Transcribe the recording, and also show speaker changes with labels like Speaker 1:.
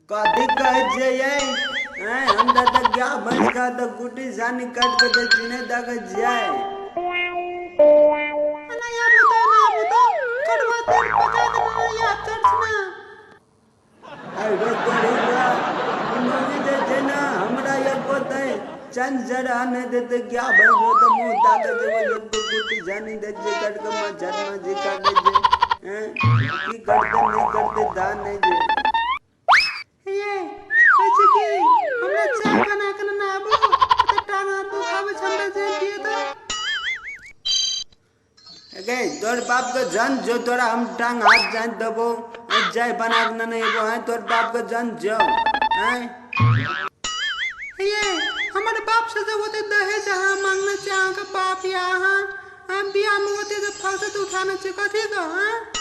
Speaker 1: कथी कहै छियै यै? आँय, हमरा तऽ गाय भैंस का तऽ कुटी सानी काटि कऽ दै छी, नहि देखै छियै?
Speaker 2: नहि आबू तऽ नहि आबू तऽ कड़वा तेल पका के नहि आब चर्च ना।
Speaker 1: आइ रो तोरी बा, ई मौगी जे छै ने हमरा एको दै चंद जरा नहि देतै, गाय भैंस हो तऽ मुँह ताकै छै, ओहि लोकके कुटी सानी दै छियै काटि कऽ, मच्छर माछी काटै छै। आँय, की करतै नहि करतै धा नहि छै।
Speaker 2: ये कहै छै कि हमरा चाय बना के ने आबू तऽ टांग हाथ दुखाबै छै, हमरा जाय दिअ तऽ।
Speaker 1: गे तोर बाप के जन जो तोरा हम टांग हाथ जान देबो, जाय बना के नहीं एबो। हैं, तोर बाप के जन जो। हैं
Speaker 2: ये हमर बाप से जब होते दहेज अहाँ मांगने छै, अहाँके बाप या अहाँ बियाह में होते तऽ फलसे उठाने छै कथी के? हैं।